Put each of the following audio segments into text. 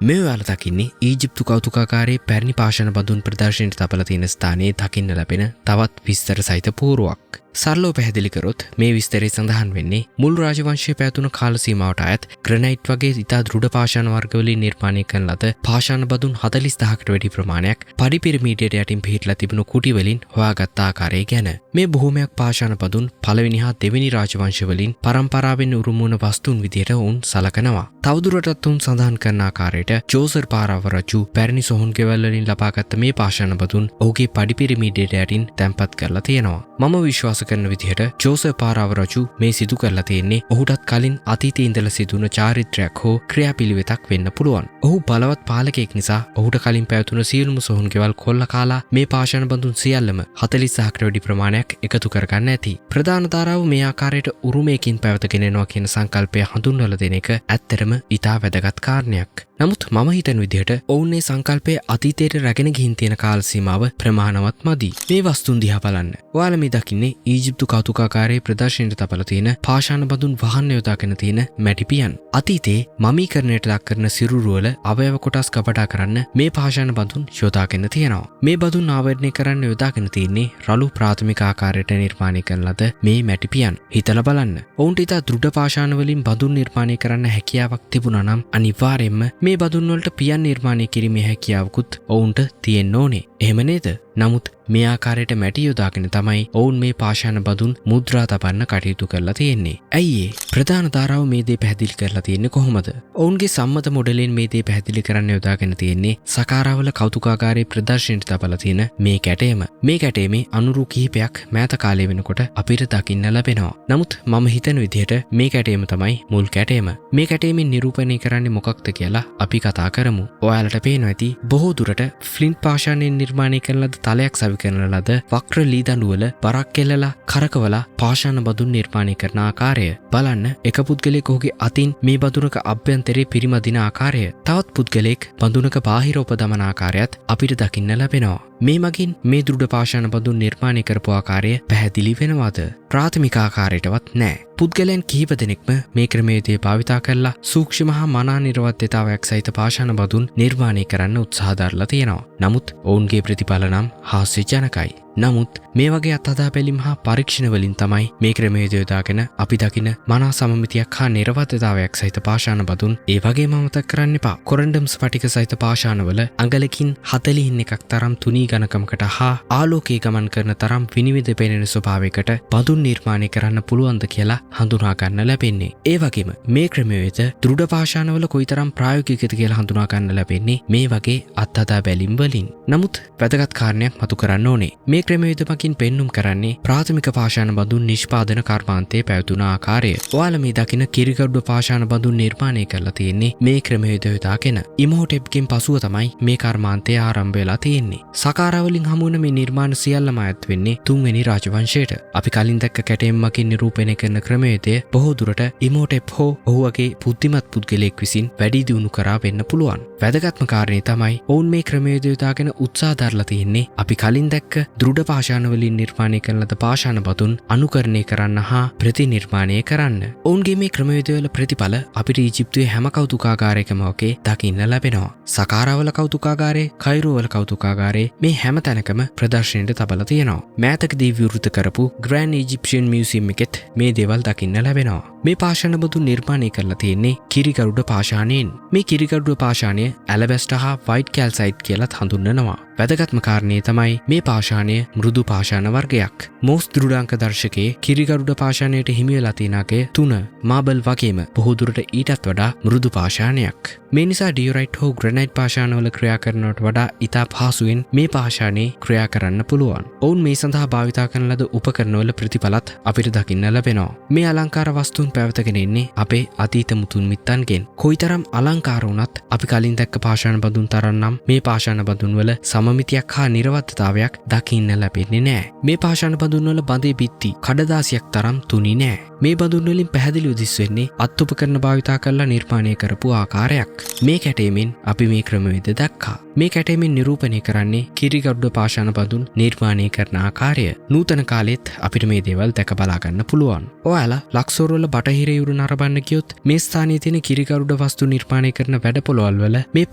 මේ ඔයාලා දකින්නේ ඊජිප්තු කෞතුකාගාරයේ පැරණි පාෂාණ බඳුන් ප්‍රදර්ශනයට තබලා තියෙන ස්ථානයේ දකින්න ලැබෙන තවත් විස්තර සහිත පුවරුවක්. සරලව පැහැදිලි කරොත් මේ විස්තරය සඳහන් වෙන්නේ මුල් රාජවංශයේ පැවතුණු කාල සීමාවට අයත් ග්‍රැනයිට් වගේ ඉතා දෘಢ පාෂාණ වර්ග වලින් නිර්මාණය කරන ලද පාෂාණ බඳුන් 40,000කට වැඩි ප්‍රමාණයක් පඩි පිරමීඩයට යටින් පිහිටලා තිබුණු කුටි වලින් හොයාගත් ආකාරය ගැන. මේ බොහොමයක් පාෂාණ බඳුන් පළවෙනි හා දෙවෙනි රාජවංශ වලින් පරම්පරාවෙන් උරුම වුණ වස්තුන් විදියට ඔවුන් සලකනවා. තවදුරටත් ඔවුන් සඳහන් කරන ආකාරයට ජෝසර් පාරාව රජු පැරණි සොහොන් ගෙවල් වලින් ලබාගත් මේ පාෂාණ බඳුන් ඔහුගේ පඩි පිරමීඩයට යටින් තැන්පත් කරලා තියෙනවා. මම විශ්වාස කරන විදිහට ජෝසර් පාරාව රජු මේ සිදු කරලා තියෙන්නේ ඔහුටත් කලින් අතීතයේ ඉඳලා සිදුවන චාරිත්‍රයක් හෝ ක්‍රියාපිළිවෙතක් වෙන්න පුළුවන්. ඔහු බලවත් පාලකයෙක් නිසා ඔහුට කලින් පැවතුණු සියලුම සොහොන් ගෙවල් කොල්ල කාලා මේ පාෂාණ බඳුන් සියල්ලම 40,000කට වැඩි ප්‍රමාණයක් එකතු කරගන්න ඇති. ප්‍රධාන ධාරාව මේ ආකාරයට උරුමයකින් පැවතගෙන එනවා කියන සංකල්පය හඳුන්වලා දෙන එක ඇත්තටම ඉතා වැදගත් කාරණයක්. නමුත් මම හිතන විදිහට ඔවුන් මේ සංකල්පය අතීතයට රැගෙන ගිහින් තියෙන කාල සීමාව ප්‍රමාණවත් මදි. මේ වස්තුන් දිහා බලන්න. ඔයාලා මේ දකින්නේ ඊජිප්තු කෞතුකාගාරයේ ප්‍රදර්ශනයට තබලා තියෙන පාෂාණ බඳුන් වහන්න යොදාගෙන තියෙන මැටි පියන්. අතීතයේ මමීකරණයට ලක් කරන සිරුරු වල අවයව කොටස් ගබඩා කරන්න මේ පාෂාණ බඳුන් යොදාගෙන තියෙනවා. මේ බඳුන් ආවරණය කරන්න යොදාගෙන තියෙන්නේ රළු ප්‍රාථමික ආකාරයට නිර්මාණය කරන ලද මේ මැටි පියන්. හිතලා බලන්න. ඔවුන්ට ඉතා දෘಢ පාෂාණ වලින් බඳුන් නිර්මාණය කරන්න හැකියාවක් තිබුණා නම් අනිවාර්යයෙන්ම මේ බඳුන් වලට පියන් නිර්මාණය කිරීමේ හැකියාවකුත් ඔවුන්ට තියෙන්න ඕනේ. එහෙම නේද? නමුත් මේ ආකාරයට මැටි යොදාගෙන තමයි ඔවුන් මේ පාෂාණ බඳුන් මුද්‍රා තබන්න කටයුතු කරලා තියෙන්නේ. ඇයි ඒ? ප්‍රධාන ධාරාව මේ දේ පැහැදිලි කරලා තියෙන්නේ කොහොමද? ඔවුන්ගේ සම්මත මොඩලෙන් මේ දේ පැහැදිලි කරන්න යොදාගෙන තියෙන්නේ සකාරාවල කෞතුකාගාරයේ ප්‍රදර්ශනයට තබලා තියෙන මේ කැටයම. මේ කැටයමේ අනුරු කිහිපයක් මෑත කාලය වෙනකොට අපිට දකින්න ලැබෙනවා. නමුත් මම හිතන විදිහට මේ කැටයම තමයි මුල් කැටයම. මේ කැටයමින් නිරූපණය කරන්නේ මොකක්ද කියලා අපි කතා කරමු. ඔයාලට පේනවා ඇති බොහෝ දුරට ෆ්ලින්ට් පාෂාණයෙන් නිර්මාණය කරන ලද තලයක් සවි කරන ලද වක්‍ර ලී දඬුවල බරක් එල්ලලා කරකවලා පාෂාණ බඳුන් නිර්මාණය කරන ආකාරය. බලන්න, එක පුද්ගලයෙක් ඔහුගේ අතින් මේ බඳුනක අභ්‍යන්තරේ පිරිමදින ආකාරය. තවත් පුද්ගලයෙක් බඳුනක බාහිර ඔප දමන ආකාරයත් අපිට දකින්න ලැබෙනවා. මේ මගින් මේ දෘಢ පාෂාණ බඳුන් නිර්මාණය කරපු ආකාරය පැහැදිලි වෙනවද? ප්‍රාථමික ආකාරයටවත් නෑ. පුද්ගලයන් කිහිප දෙනෙක්ම මේ ක්‍රමවේදය භාවිතා කරලා සූක්ෂම හා මනා නිර්වද්‍යතාවයක් සහිත පාෂාණ බඳුන් නිර්මාණය කරන්න උත්සාහ දරලා තියෙනවා. නමුත් ඔවුන්ගේ ප්‍රතිඵල නම් හාස්‍යජනකයි. නමුත් මේ වගේ අත්හදා බැලීම් හා පරීක්ෂණ වලින් තමයි මේ ක්‍රමවේදය යොදාගෙන අපි දකින මනා සමමිතියක් හා නිර්වද්‍යතාවයක් සහිත පාෂාණ බඳුන්. ඒ වගේම අමතක කරන්න එපා, කොරන්ඩම් ස්ෆටික සහිත පාෂාණවල අඟලකින් 40න් එකක් තරම් තුනී ඝනකමකට හා ආලෝකයේ ගමන් කරන තරම් විනිවිද පෙනෙන ස්වභාවයකට බඳුන් නිර්මාණය කරන්න පුළුවන්ද කියලා හඳුනා ගන්න ලැබෙන්නේ. ඒ වගේම මේ ක්‍රමවේද දෘಢ පාෂාණවල කොයිතරම් ප්‍රායෝගිකද කියලා හඳුනා ගන්න ලැබෙන්නේ මේ වගේ අත්හදා බැලීම් වලින්. නමුත් වැදගත් කාරණයක් මතු කරන්න ඕනේ. මේ ක්‍රමවේද මගින් පෙන්නුම් කරන්නේ ප්‍රාථමික පාෂාණ බඳුන් නිෂ්පාදන කර්මාන්තයේ පැවතුන ආකාරය. ඔයාලා මේ දකින කිරිගඩුව පාෂාණ බඳුන් නිර්මාණය කරලා තියෙන්නේ මේ ක්‍රමවේද යොදාගෙන. ඉමෝටෙප්ගෙන් පසුව තමයි මේ කර්මාන්තය ආරම්භ වෙලා තියෙන්නේ. සකාරා වලින් හමු වන මේ නිර්මාණ සියල්ලම අයත් වෙන්නේ තුන්වෙනි රාජවංශයට. අපි කලින් දැක්ක කැටයම් මගින් නිරූපණය කරන ක්‍රමවේදය බොහෝ දුරට ඉමෝටෙප් හෝ ඔහු වගේ බුද්ධිමත් පුද්ගලයෙක් විසින් වැඩි දියුණු කරා වෙන්න පුළුවන්. වැදගත්ම කාරණේ තමයි ඔවුන් මේ ක්‍රමවේදය යොදාගෙන උත්සාහ දරලා තියෙන්නේ අපි කලින් දැක්ක දෘಢ පාෂාණ වලින් නිර්මාණය කරන ලද පාෂාණ බඳුන් අනුකරණය කරන්න හා ප්‍රතිනිර්මාණය කරන්න. ඔවුන්ගේ මේ ක්‍රමවේදවල ප්‍රතිඵල අපිට ඊජිප්තුවේ හැම කෞතුකාගාරයකම වගේ දකින්න ලැබෙනවා. සකාරාවල කෞතුකාගාරය, කයිරෝවල කෞතුකාගාරය, මේ හැම තැනකම ප්‍රදර්ශනයට තබලා තියෙනවා. මෑතකදී විවෘත කරපු ග්‍රෑන්ඩ් ඊජිප්ෂියන් මියුසියම් එකෙත් මේ දේවල් දකින්න ලැබෙනවා. මේ පාෂාණ බඳුන් නිර්මාණය කරලා තියෙන්නේ කිරිගරුඩ පාෂාණයෙන්. මේ කිරිගරුඩ පාෂාණය ඇලබැස්ටර් හා වයිට් කැල්සයිට් කියලත් හඳුන්වනවා. වැදගත්ම කාරණේ තමයි මේ පාෂාණය මෘදු පාෂාණ වර්ගයක්. මෝස් දෘಢාංක දර්ශකයේ කිරිගරුඩ පාෂාණයට හිමි වෙලා තියෙන අගය 3. මාබල් වගේම බොහෝ දුරට ඊටත් වඩා මෘදු පාෂාණයක්. මේ නිසා ඩියොරයිට් හෝ ග්‍රැනයිට් පාෂාණවල ක්‍රියා කරනවට වඩා ඉතා පහසුවෙන් මේ පාෂාණයේ ක්‍රියා කරන්න පුළුවන්. ඔවුන් මේ සඳහා භාවිතා කරන ලද උපකරණවල ප්‍රතිඵලත් අපිට දකින්න ලැබෙනවා. මේ අලංකාර වස්තුන් පැවතගෙන එන්නේ අපේ අතීත මුතුන් මිත්තන්ගෙන්. කොයිතරම් අලංකාර වුණත් අපි කලින් දැක්ක පාෂාණ බඳුන් තරම් නම් මේ පාෂාණ බඳුන් වල සමමිතියක් හා නිර්වද්‍යතාවයක් දකින්න ලැබෙන්නේ නෑ. මේ පාෂාණ බඳුන් වල බඳේ බිත්ති කඩදාසියක් තරම් තුනි නෑ. මේ බඳුන් වලින් පැහැදිලිව දිස් වෙන්නේ අත්උපකරණ භාවිතා කරලා නිර්මාණය කරපු ආකාරයක්. මේ කැටයමින් අපි මේ ක්‍රමවේද දැක්කා. මේ කැටයමින් නිරූපණය කරන්නේ කිරිගරුඩ පාෂාණ බඳුන් නිර්මාණය කරන ආකාරය. නූතන කාලෙත් අපිට මේ දේවල් දැක බලා ගන්න පුළුවන්. ඔයාලා ලක්සෝර් වල බටහිර ඉවුර නරඹන්න ගියොත් මේ ස්ථානයේ තියෙන කිරිගරුඩ වස්තු නිර්මාණය කරන වැඩපොළවල් වල මේ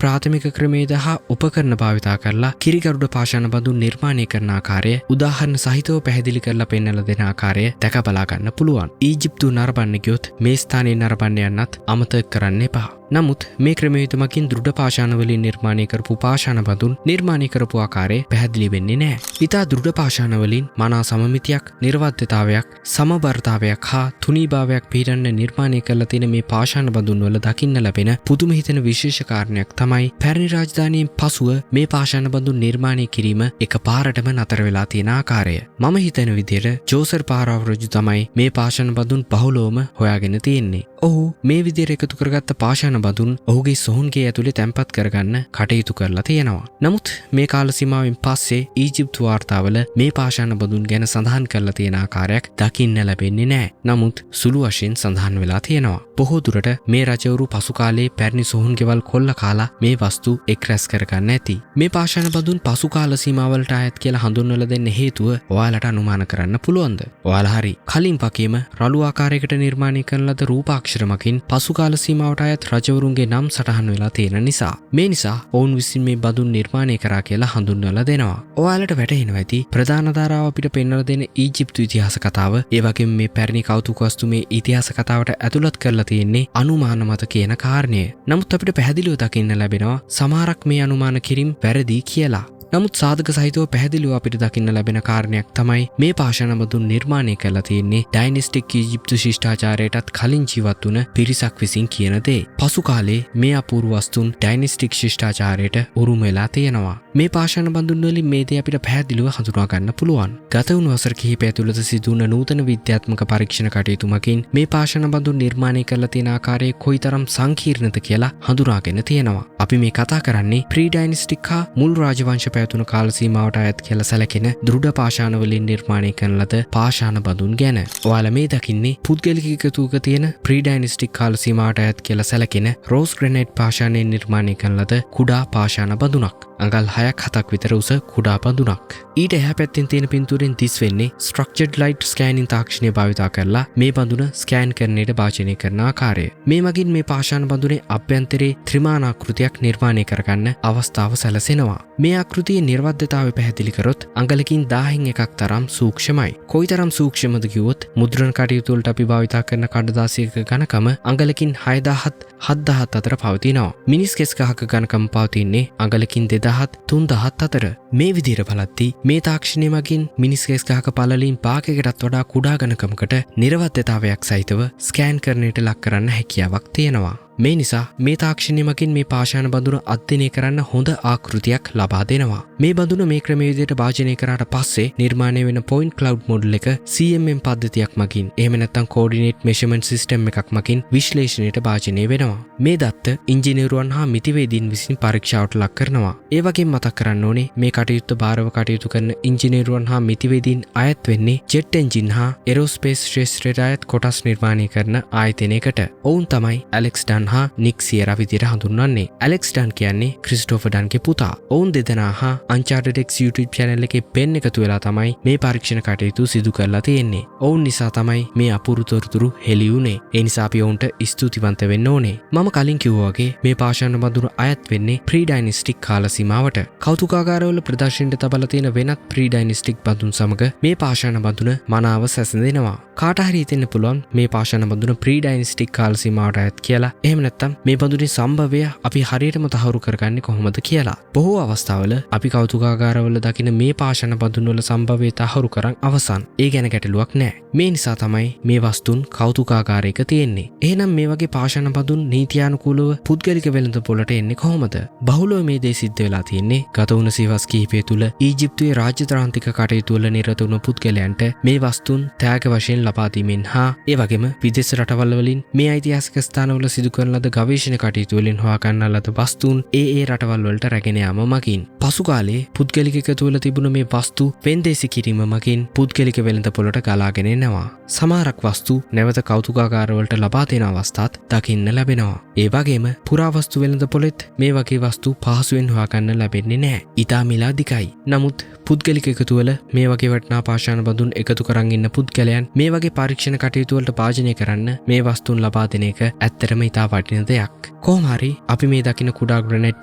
ප්‍රාථමික ක්‍රමවේද හා උපකරණ භාවිතා කරලා කිරිගරුඩ පාෂාණ බඳුන් නිර්මාණය කරන ආකාරය උදාහරණ සහිතව පැහැදිලි කරලා පෙන්වලා දෙන ආකාරය දැක බලා ගන්න පුළුවන්. ඊජිප්තුව නරඹන්න ගියොත් මේ ස්ථානයේ නරඹන්න යන්නත් අමතක කරන්න එපා. නමුත් මේ ක්‍රමවේද මගින් දෘಢ පාෂාණ වලින් නිර්මාණය කරපු පාෂාණ බඳුන් නිර්මාණය කරපු ආකාරය පැහැදිලි වෙන්නේ නැහැ. ඉතා දෘಢ පාෂාණ වලින් මනා සමමිතියක්, නිර්වද්‍යතාවයක්, සමබරතාවයක් හා තුනීභාවයක් පිහිටන්න නිර්මාණය කරලා තියෙන මේ පාෂාණ බඳුන් වල දකින්න ලැබෙන පුදුම හිතෙන විශේෂ කාරණයක් තමයි පැරණි රාජධානියෙන් පසුව මේ පාෂාණ බඳුන් නිර්මාණය කිරීම එකපාරටම නතර වෙලා තියෙන ආකාරය. මම හිතන විදිහට ජෝසර් පාරාව රජු තමයි මේ පාෂාණ බඳුන් බහුලවම හොයාගෙන තියෙන්නේ. ඔහු මේ විදිහට එකතු කරගත්ත පාෂාණ බඳුන් ඔහුගේ සොහොන්ගේ ඇතුලේ තැන්පත් කරගන්න කටයුතු කරලා තියෙනවා. නමුත් මේ කාල සීමාවෙන් පස්සේ ඊජිප්තු වාර්තාවල මේ පාෂාණ බඳුන් ගැන සඳහන් කරලා තියෙන ආකාරයක් දකින්න ලැබෙන්නේ නැහැ. නමුත් සුළු වශයෙන් සඳහන් වෙලා තියෙනවා. බොහෝ දුරට මේ රජවරු පසු කාලේ පැරණි සොහොන් ගෙවල් කොල්ල කාලා මේ වස්තු එක් රැස් කරගන්න ඇති. මේ පාෂාණ බඳුන් පසු කාල සීමාවලට අයත් කියලා හඳුන්වලා දෙන්න හේතුව ඔයාලට අනුමාන කරන්න පුළුවන්ද? ඔයාලා හරි කලින් වගේම රළු ආකාරයකට නිර්මාණය කරන ලද රූපාක්ෂර මගින් පසු කාල සීමාවට අයත් රජවරුන්ගේ නම් සටහන් වෙලා තියෙන නිසා මේ නිසා ඔවුන් විසින් මේ බඳුන් නිර්මාණය කරා කියලා හඳුන්වලා දෙනවා. ඔයාලට වැටහෙනවා ඇති ප්‍රධාන ධාරාව අපිට පෙන්වලා දෙන ඊජිප්තු ඉතිහාස කතාව, ඒ වගේම මේ පැරණි කෞතුක වස්තු මේ ඉතිහාස කතාවට ඇතුළත් කරලා තියෙන්නේ අනුමාන මත කියන කාරණය. නමුත් අපිට පැහැදිලිව දකින්න ලැබෙනවා සමහරක් මේ අනුමාන කිරීම් වැරදි කියලා. නමුත් සාධක සහිතව පැහැදිලිව අපිට දකින්න ලැබෙන කාරණයක් තමයි මේ පාෂාණ බඳුන් නිර්මාණය කරලා තියෙන්නේ ඩයිනස්ටික් ඊජිප්තු ශිෂ්ටාචාරයටත් කලින් ජීවත් වුණ පිරිසක් විසින් කියන දේ. පසු කාලේ මේ අපූර්ව වස්තුන් ඩයිනස්ටික් ශිෂ්ටාචාරයට උරුම වෙලා තියෙනවා. මේ පාෂාණ බඳුන් වලින් මේ දේ අපිට පැහැදිලිව හඳුනා ගන්න පුළුවන්. ගත වුණු වසර කිහිපය ඇතුළත සිදු වුණ නූතන විද්‍යාත්මක පරීක්ෂණ කටයුතු මගින් මේ පාෂාණ බඳුන් නිර්මාණය කරලා තියෙන ආකාරය කොයිතරම් සංකීර්ණද කියලා හඳුනාගෙන තියෙනවා. අපි මේ කතා කරන්නේ ප්‍රී ඩයිනස්ටික් හා මුල් රාජවංශ පැවතුණු කාල සීමාවට අයත් කියලා සැලකෙන දෘಢ පාෂාණ වලින් නිර්මාණය කරන ලද පාෂාණ බඳුන් ගැන. ඔයාලා මේ දකින්නේ පුද්ගලික එකතුවක තියෙන ප්‍රී ඩයිනස්ටික් කාල සීමාවට අයත් කියලා සැලකෙන රෝස් ග්‍රැනයිට් පාෂාණයෙන් නිර්මාණය කරන ලද කුඩා පාෂාණ බඳුනක්. අඟල් 6ක් 7ක් විතර උස කුඩා බඳුනක්. ඊට එහා පැත්තෙන් තියෙන පින්තූරෙන් දිස් වෙන්නේ ස්ට්‍රක්චර්ඩ් ලයිට් ස්කෑනින් තාක්ෂණය භාවිතා කරලා මේ බඳුන ස්කෑන් කරන්නට භාජනය කරන ආකාරය. මේ මගින් මේ පාෂාණ බඳුනේ අභ්‍යන්තරයේ ත්‍රිමානාකෘතියක් නිර්මාණය කරගන්න අවස්ථාව සැලසෙනවා. මේ ආකෘතියේ නිර්වද්‍යතාවය පැහැදිලි කරොත් අඟලකින් 1000න් එකක් තරම් සූක්ෂමයි. කොයිතරම් සූක්ෂමද කිව්වොත් මුද්‍රණ කටයුතු වලට අපි භාවිතා කරන කඩදාසියක ඝනකම අඟලකින් 6000ත් 7000ත් අතර පවතිනවා. මිනිස් කෙස් ගහක ඝනකම පවතින්නේ අඟලකින් 2000ත් 3000ත් අතර. මේ විදිහට බලද්දී මේ තාක්ෂණය මගින් මිනිස් කෙස් ගහක පළලින් භාගයකටත් වඩා කුඩා ඝනකමකට නිර්වද්‍යතාවයක් සහිතව ස්කෑන් කරණයට ලක් කරන්න හැකියාවක් තියෙනවා. මේ නිසා මේ තාක්ෂණය මගින් මේ පාෂාණ බඳුන අධ්‍යයනය කරන්න හොඳ ආකෘතියක් ලබා දෙනවා. මේ බඳුන මේ ක්‍රමවේදයට භාජනය කරාට පස්සේ නිර්මාණය වෙන පොයින්ට් ක්ලවුඩ් මොඩල් එක CMM පද්ධතියක් මගින්, එහෙම නැත්නම් කෝඩිනේට් මෙෂර්මන්ට් සිස්ටම් එකක් මගින් විශ්ලේෂණයට භාජනය වෙනවා. මේ දත්ත ඉංජිනේරුවන් හා මිතිවේදීන් විසින් පරීක්ෂාවට ලක් කරනවා. ඒ වගේම මතක් කරන්න ඕනේ මේ කටයුත්ත භාරව කටයුතු කරන ඉංජිනේරුවන් හා මිතිවේදීන් අයත් වෙන්නේ ජෙට් එන්ජින් හා එරෝස්පේස් ක්ෂේත්‍රයට අයත් කොටස් නිර්මාණය කරන ආයතනයකට. ඔවුන් තමයි ඇලෙක්ස් ඩන් හා නික් සියරා විදියට හඳුන්වන්නේ. ඇලෙක්ස් ඩන් කියන්නේ ක්‍රිස්ටෝෆර් ඩන්ගේ පුතා. ඔවුන් දෙදෙනා හා Uncharted X YouTube channel එකේ පෙන් එකතු වෙලා තමයි මේ පරීක්ෂණ කටයුතු සිදු කරලා තියෙන්නේ. ඔවුන් නිසා තමයි මේ අපූර්ව තොරතුරු හෙළි වුණේ. ඒ නිසා අපි ඔවුන්ට ස්තුතිවන්ත වෙන්න ඕනේ. මම කලින් කිව්වා වගේ මේ පාෂාණ බඳුන අයත් වෙන්නේ ප්‍රී ඩයිනස්ටික් කාල සීමාවට. කෞතුකාගාරවල ප්‍රදර්ශනයට තබලා තියෙන වෙනත් ප්‍රී ඩයිනස්ටික් බඳුන් සමග මේ පාෂාණ බඳුන මනාව සැසඳෙනවා. කාට හරි හිතෙන්න පුළුවන් මේ පාෂාණ බඳුන ප්‍රී ඩයිනස්ටික් කාල සීමාවට අයත් කියලා. එහෙම නැත්නම් මේ බඳුනේ සම්භවය අපි හරියටම තහවුරු කරගන්නේ කොහොමද කියලා. බොහෝ අවස්ථාවල අපි කෞතුකාගාරවල දකින මේ පාෂාණ බඳුන් වල සම්භවය තහවුරු කරන් අවසන්. ඒ ගැන ගැටලුවක් නෑ. මේ නිසා තමයි මේ වස්තුන් කෞතුකාගාරයක තියෙන්නේ. එහෙනම් මේ වගේ පාෂාණ බඳුන් නීත්‍යානුකූලව පුද්ගලික වෙළඳ පොළට එන්නේ කොහොමද? බහුලව මේ දේ සිද්ධ වෙලා තියෙන්නේ ගත වුණ සියවස් කිහිපය තුළ ඊජිප්තුවේ රාජ්‍යතාන්ත්‍රික කටයුතු වල නිරත වුණු පුද්ගලයන්ට මේ වස්තුන් ත්‍යාග වශයෙන් ලබා දීමෙන් හා ඒ වගේම විදේශ රටවල් වලින් මේ ඓතිහාසික ස්ථානවල සිදු කරන කරන ලද ගවේෂණ කටයුතු වලින් හොයා ගන්නා ලද වස්තුන් ඒ ඒ රටවල් වලට රැගෙන යාම මගින්. පසු කාලයේ පුද්ගලික එකතු වෙලා තිබුණ මේ වස්තු වෙන්දේසි කිරීම මගින් පුද්ගලික වෙළඳ පොළට ගලාගෙන එනවා. සමහරක් වස්තු නැවත කෞතුකාගාර වලට ලබා දෙන අවස්ථාත් දකින්න ලැබෙනවා. ඒ වගේම පුරාවස්තු වෙළඳ පොළෙත් මේ වගේ වස්තු පහසුවෙන් හොයාගන්න ලැබෙන්නේ නැහැ. ඉතා මිල අධිකයි. නමුත් පුද්ගලික එකතුවල මේ වගේ වටිනා පාෂාණ බඳුන් එකතු කරන් ඉන්න පුද්ගලයන් මේ වගේ පරීක්ෂණ කටයුතු වලට භාජනය කරන්න මේ වස්තුන් ලබා දෙන එක ඇත්තටම ඉතා වටින දෙයක්. කොහොම හරි අපි මේ දකින කුඩා ග්‍රැනයිට්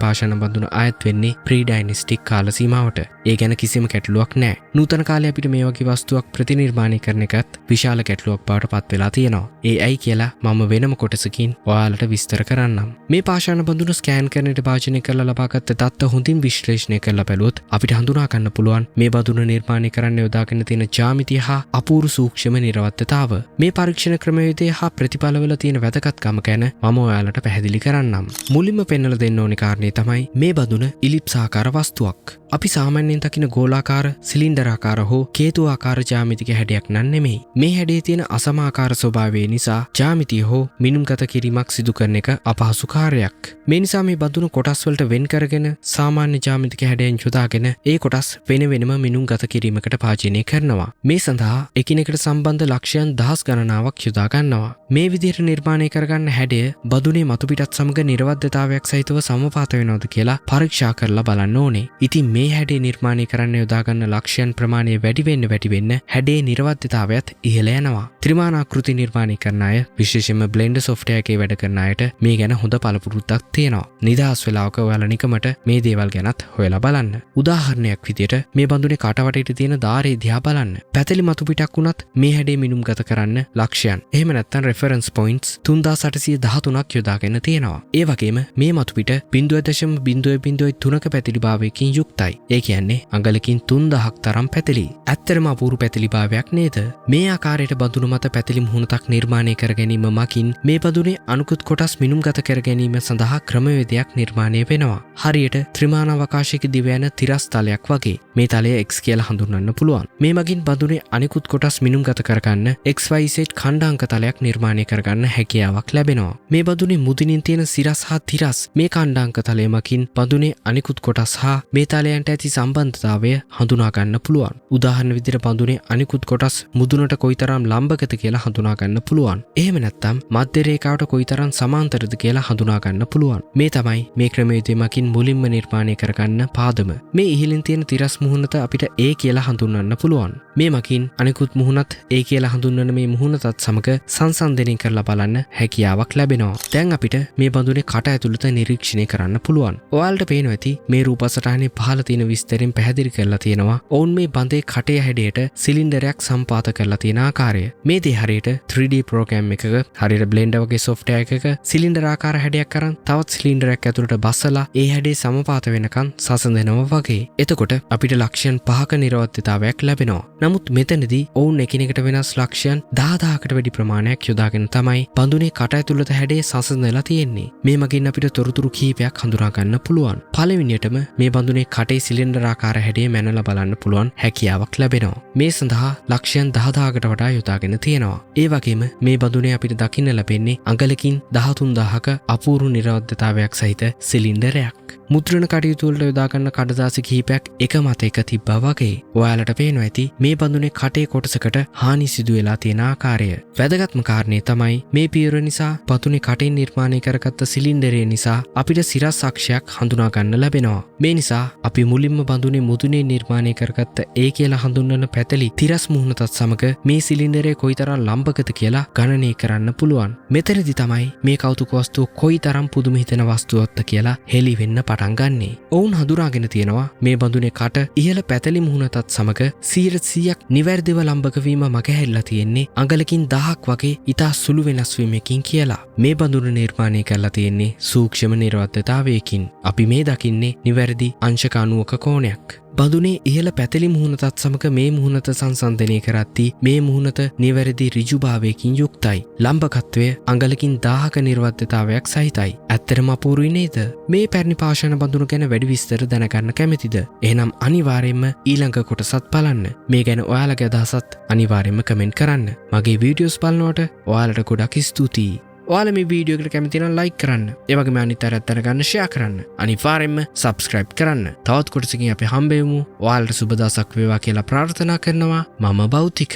පාෂාණ බඳුන අයත් වෙන්නේ ප්‍රී ඩයිනස්ටික් කාල සීමාවට. ඒ ගැන කිසිම ගැටලුවක් නැහැ. නූතන කාලේ අපිට මේ වගේ වස්තුවක් ප්‍රතිනිර්මාණය කරන එකත් විශාල ගැටලුවක් බවට පත් වෙලා තියෙනවා. ඒ ඇයි කියලා මම වෙනම කොටසකින් ඔයාලට විස්තර කරන්නම්. මේ පාෂාණ බඳුන ස්කෑන් කරන්නට භාජනය කරලා ලබාගත් දත්ත හොඳින් විශ්ලේෂණය කරලා බැලුවොත් අපිට හඳුනා ගන්න පුළුවන් මේ බඳුන නිර්මාණය කරන්න යොදාගෙන තියෙන ජ්‍යාමිතිය හා අපූර්ව සූක්ෂම නිරවද්‍යතාව. මේ පරීක්ෂණ ක්‍රමවේදය හා ප්‍රතිඵලවල තියෙන වැදගත්කම ගැන මම ඔයාලට පැහැදිලි කරන්නම්. මුලින්ම පෙන්වලා දෙන්න ඕනේ කාරණේ තමයි මේ බඳුන ඉලිප්ස් ආකාර වස්තුවක්. අපි සාමාන්‍යයෙන් දකින ගෝලාකාර, සිලින්ඩරාකාර හෝ කේතු ආකාර ජ්‍යාමිතික හැඩයක් නන් නෙමෙයි. මේ හැඩයේ තියෙන අසමාකාර ස්වභාවය නිසා ජ්‍යාමිතිය හෝ මිනුම්ගත කිරීමක් සිදු කරන එක අපහසු කාර්යයක්. මේ නිසා මේ බඳුන කොටස් වලට වෙන් කරගෙන සාමාන්‍ය ජ්‍යාමිතික හැඩයන් යොදාගෙන ඒ කොටස් වෙන වෙනම මිනුම්ගත කිරීමකට භාජනය කරනවා. මේ සඳහා එකිනෙකට සම්බන්ධ ලක්ෂයන් දහස් ගණනාවක් යොදා ගන්නවා. මේ විදිහට නිර්මාණය කරගන්න හැඩය බඳුනේ මතු පිටත් සමග නිරවද්‍යතාවයක් සහිතව සමපාත වෙනවද කියලා පරීක්ෂා කරලා බලන්න ඕනේ. ඉතින් මේ හැඩය නිර්මාණය කරන්න යොදා ගන්න ලක්ෂයන් ප්‍රමාණය වැඩි වෙන්න වැඩි වෙන්න හැඩයේ නිරවද්‍යතාවයත් ඉහළ යනවා. ත්‍රිමානාකෘති නිර්මාණය කරන අය, විශේෂයෙන්ම බ්ලෙන්ඩර් සොෆ්ට්වෙයාර් එකේ වැඩ කරන අයට මේ ගැන හොඳ පළපුරුද්දක් තියෙනවා. නිදහස් වෙලාවක ඔයාලා නිකමට මේ දේවල් ගැනත් හොයලා බලන්න. උදාහරණයක් විදියට මේ බඳුනේ කටවටේට තියෙන ධාරය දිහා බලන්න. පැතලි මතු පිටක් වුණත් මේ හැඩේ මිනුම්ගත කරන්න ලක්ෂයන්, එහෙම නැත්නම් රෙෆරන්ස් පොයින්ට්ස් 3813ක් යොදාගෙන තියෙනවා. ඒ වගේම මේ මතු පිට 0.003ක පැතිලිභාවයකින් යුක්තයි. ඒ කියන්නේ අඟලකින් 3000ක් තරම් පැතිලි. ඇත්තටම අපූර්ව පැතිලිභාවයක් නේද? මේ ආකාරයට බඳුන මත පැතිලි මුහුණතක් නිර්මාණය කර ගැනීම මගින් මේ බඳුනේ අනුකුත් කොටස් මිනුම්ගත කර ගැනීම සඳහා ක්‍රමවේදයක් නිර්මාණය වෙනවා. හරියට ත්‍රිමාන අවකාශයක දිව යන තිරස් තලයක් වගේ. මේ තලය X කියලා හඳුන්වන්න පුළුවන්. මේ මගින් බඳුනේ අනිකුත් කොටස් මිනුම්ගත කරගන්න XYZ ඛණ්ඩාංක තලයක් නිර්මාණය කරගන්න හැකියාවක් ලැබෙනවා. මේ බඳුනේ මුදිනින් තියෙන සිරස් හා තිරස් මේ ඛණ්ඩාංක තලය මගින් බඳුනේ අනිකුත් කොටස් හා මේ තලයන්ට ඇති සම්බන්ධතාවය හඳුනා ගන්න පුළුවන්. උදාහරණ විදිහට බඳුනේ අනිකුත් කොටස් මුදුනට කොයිතරම් ලම්බකද කියලා හඳුනා ගන්න පුළුවන්. එහෙම නැත්නම් මධ්‍ය රේඛාවට කොයිතරම් සමාන්තරද කියලා හඳුනා ගන්න පුළුවන්. මේ තමයි මේ ක්‍රමවේදය මගින් මුලින්ම නිර්මාණය කරගන්න පාදම. මේ ඉහළින් තියෙන තිරස් මුහුණත අපිට A කියලා හඳුන්වන්න පුළුවන්. මේ මගින් අනිකුත් මුහුණත් A කියලා හඳුන්වන මේ මුහුණතත් සමග සංසන්දනය කරලා බලන්න හැකියාවක් ලැබෙනවා. දැන් අපිට මේ බඳුනේ කට ඇතුළත නිරීක්ෂණය කරන්න පුළුවන්. ඔයාලට පේනවා ඇති මේ රූප සටහනේ පහළ තියෙන විස්තරෙන් පැහැදිලි කරලා තියෙනවා ඔවුන් මේ බඳේ කටේ හැඩයට සිලින්ඩරයක් සම්පාත කරලා තියෙන ආකාරය. මේ දේ හරියට 3D programme එකක, හරියට බ්ලෙන්ඩර් වගේ සොෆ්ට්වෙයාර් එකක සිලින්ඩර් ආකාර හැඩයක් අරන් තවත් සිලින්ඩරයක් ඇතුළට බස්සලා ඒ හැඩේ සමපාත වෙනකන් සසඳනවා වගේ. එතකොට අපිට ලක්ෂයන් 5ක නිරවද්‍යතාවයක් ලැබෙනවා. නමුත් මෙතනදී ඔවුන් එකිනෙකට වෙනස් ලක්ෂයන් 10000කට වැඩි ප්‍රමාණයක් යොදාගෙන තමයි බඳුනේ කට ඇතුළත හැඩේ සසඳලා තියෙන්නේ. මේ මගින් අපිට තොරතුරු කිහිපයක් හඳුනා ගන්න පුළුවන්. පළවෙනියටම මේ බඳුනේ කටේ සිලින්ඩර් ආකාර හැඩය මැනලා බලන්න පුළුවන් හැකියාවක් ලැබෙනවා. මේ සඳහා ලක්ෂයන් 10000කට වඩා යොදාගෙන තියෙනවා. ඒ වගේම මේ බඳුනේ අපිට දකින්න ලැබෙන්නේ අඟලකින් 13000ක අපූර්ව නිරවද්‍යතාවයක් සහිත සිලින්ඩරයක්. මුද්‍රණ කටයුතු වලට යොදා ගන්න කඩදාසි කිහිපයක් එක මත එක තිබ්බා වගේ. ඔයාලට පේනවා ඇති මේ බඳුනේ කටේ කොටසකට හානි සිදු වෙලා තියෙන ආකාරය. වැදගත්ම කාරණේ තමයි මේ පියවර නිසා බඳුනේ කටෙන් නිර්මාණය කරගත්ත සිලින්ඩරය නිසා අපිට සිරස් අක්ෂයක් හඳුනා ගන්න ලැබෙනවා. මේ නිසා අපි මුලින්ම බඳුනේ මුදුනේ නිර්මාණය කරගත්ත ඒ කියලා හඳුන්වන පැතලි තිරස් මුහුණතත් සමග මේ සිලින්ඩරය කොයිතරම් ලම්බකද කියලා ගණනය කරන්න පුළුවන්. මෙතනදි තමයි මේ කෞතුක වස්තුව කොයිතරම් පුදුම හිතෙන වස්තුවක්ද කියලා හෙළි වෙන්න පටන් ගන්නේ. ඔවුන් හඳුනාගෙන තියෙනවා මේ බඳුනේ කට ඉහළ පැතලි මුහුණතත් සමග 100%ක් නිවැරදිව ලම්බක වීම මගහැරලා තියෙන්නේ අඟලකින් 1000ක් වගේ ඉතා සුළු වෙනස් වීමකින් කියලා. මේ බඳුන නිර්මාණය කරලා තියෙන්නේ සූක්ෂම නිරවද්‍යතාවයකින්. අපි මේ දකින්නේ නිවැරදි අංශක 90ක කෝණයක්. බඳුනේ ඉහළ පැතලි මුහුණතත් සමග මේ මුහුණත සංසන්දනය කරද්දී මේ මුහුණත නිවැරදි ඍජුභාවයකින් යුක්තයි. ලම්බකත්වය අඟලකින් 1000ක නිර්වද්‍යතාවයක් සහිතයි. ඇත්තටම අපූර්වයි නේද? මේ පැරණි පාෂාණ බඳුන ගැන වැඩි විස්තර දැනගන්න කැමතිද? එහෙනම් අනිවාර්යයෙන්ම ඊළඟ කොටසත් බලන්න. මේ ගැන ඔයාලගේ අදහසත් අනිවාර්යයෙන්ම කමෙන්ට් කරන්න. මගේ වීඩියෝස් බලනකොට ඔයාලට ගොඩක් ස්තුතියි. ඔයාලා මේ වීඩියෝ එකට කැමති නම් ලයික් කරන්න. ඒ වගේම අනිත් අයටත් දැනගන්න ෂෙයා කරන්න. අනිවාර්යෙන්ම සබ්ස්ක්‍රයිබ් කරන්න. තවත් කොටසකින් අපි හම්බෙමු. ඔයාලට සුබ දවසක් වේවා කියලා ප්‍රාර්ථනා කරනවා. මම භෞතික.